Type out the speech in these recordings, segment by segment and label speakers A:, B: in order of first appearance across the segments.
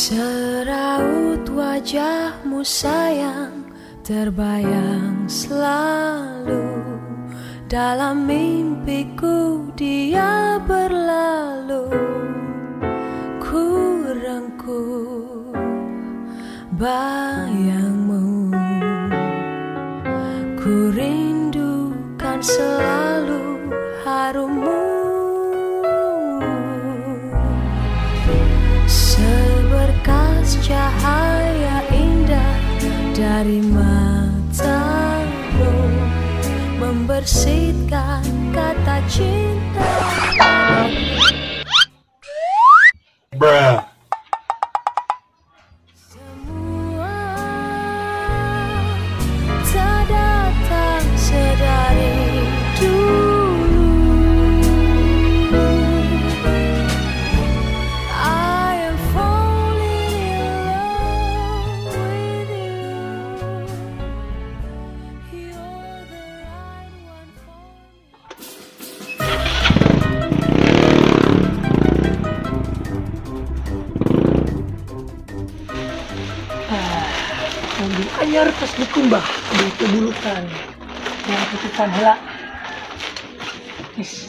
A: Seraut wajahmu sayang, terbayang selalu. Dalam mimpiku dia berlalu. Ku rengkuh bayangmu, ku rindukan selalu harummu. Seberkas cahaya indah dari matamu, membersihkan kata cinta.
B: Bruh.
A: Semua tak datang sedari dulu. I am falling in love with you. You're the right one for me.
C: Mobil anyar tos dikumbah di kebulukan yang tutupan heula. Is.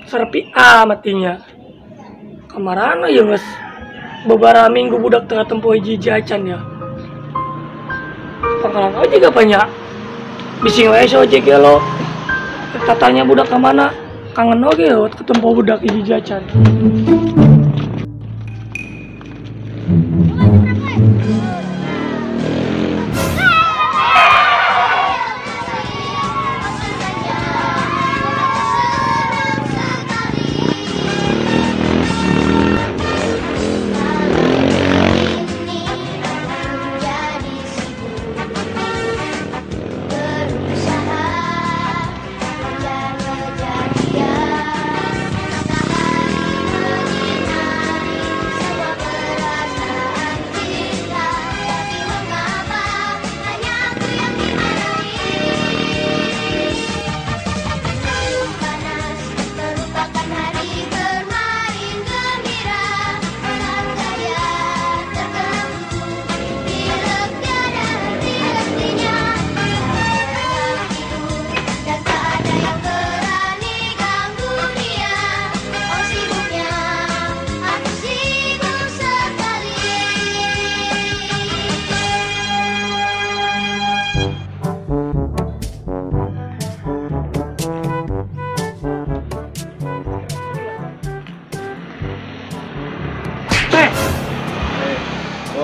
C: Serpi amat nya. Kamarana ya geus beberapa minggu budak tengah tempo hiji acan ya. Pangkalan ojek apa nya? Bising wae si ojek ge lo. Tatanya budak ka mana? Kangen oge ya ketemu budak hiji acan.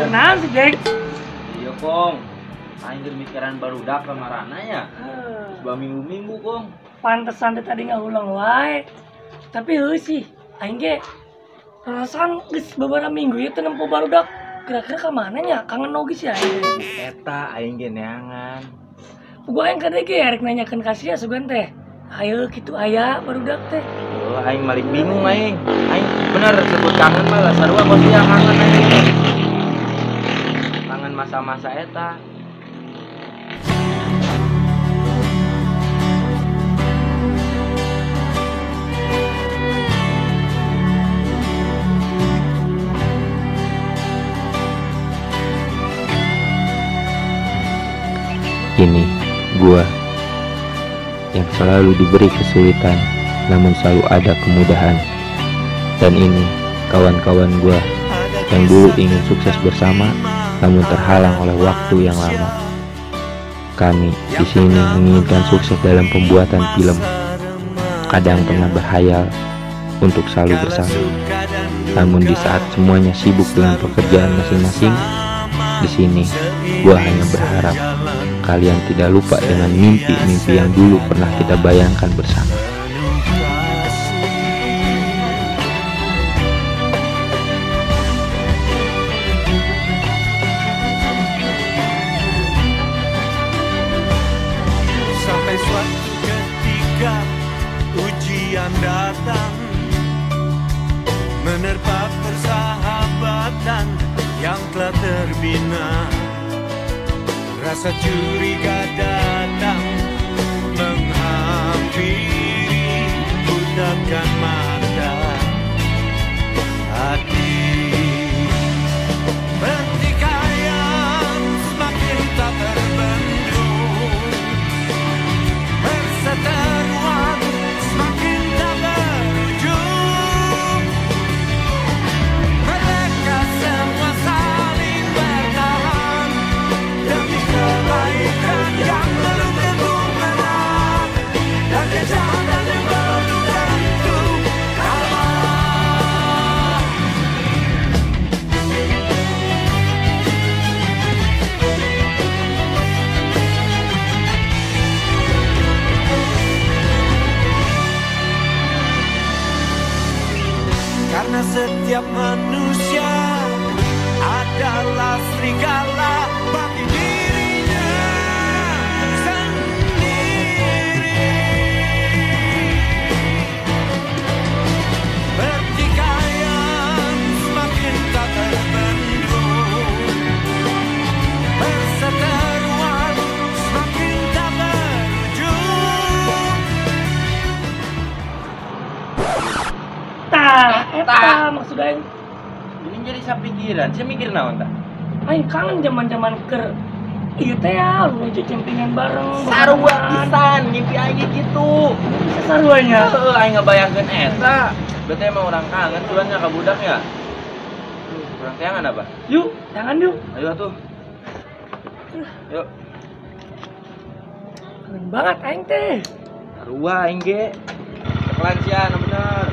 C: Tenang sih, Jack.
D: Iya, Kong. Aing keur mikiran barudak kamarana ya. Terus minggu-minggu, Kong.
C: Pantesan teh tadi ngaulang wae. Tapi heuh sih, aing ge perasaan geus beberapa minggu ieu teu nempo barudak. Kira-kira ka mana nya? Kangen oge sih aing.
D: Eta aing ge neangan.
C: Gua aing kade ge rek nanyakeun ka sia sugan teh. Ayo kitu aya barudak teh.
D: Oh, aing malik bingung aing. Aing bener sebut kangen mah lah sarua kos sia kangen aing. Kangen masa-masa eta.
E: Ini gua yang selalu diberi kesulitan, namun selalu ada kemudahan. Dan ini kawan-kawan gua yang dulu ingin sukses bersama, namun terhalang oleh waktu yang lama. Kami di sini menginginkan sukses dalam pembuatan film. Kadang pernah berhayal untuk selalu bersama. Namun di saat semuanya sibuk dengan pekerjaan masing-masing, di sini gua hanya berharap kalian tidak lupa dengan mimpi-mimpi yang dulu pernah kita bayangkan bersama.
B: Sampai suatu ketika ujian datang, menerpa persahabatan yang telah terbina. Rasa curiga datang menghampiri, butakan mata. Karena setiap manusia adalah serigala bagi dirinya sendiri. Pertikaian semakin tak terbendung, perseteruan semakin tak berujung.
C: Tah, eta maksud aing.
D: Ini jadi sapikiran, saya mikir naon tah?
C: Aing kangen zaman-zaman keur ieu teh ya, lu cempingan bareng.
D: Sarua pisan, mimpi aing gitu.
C: Bisa saruanya.
D: Heeh, aing ngabayangkeun eta. Berarti emang orang kangen cuannya ka budaknya. Kurang teangan apa?
C: Yuk, jangan yuk.
D: Ayo atuh. Yuk.
C: Kangen banget aing teh.
D: Sarua aing ge. Cekelan sia, bener.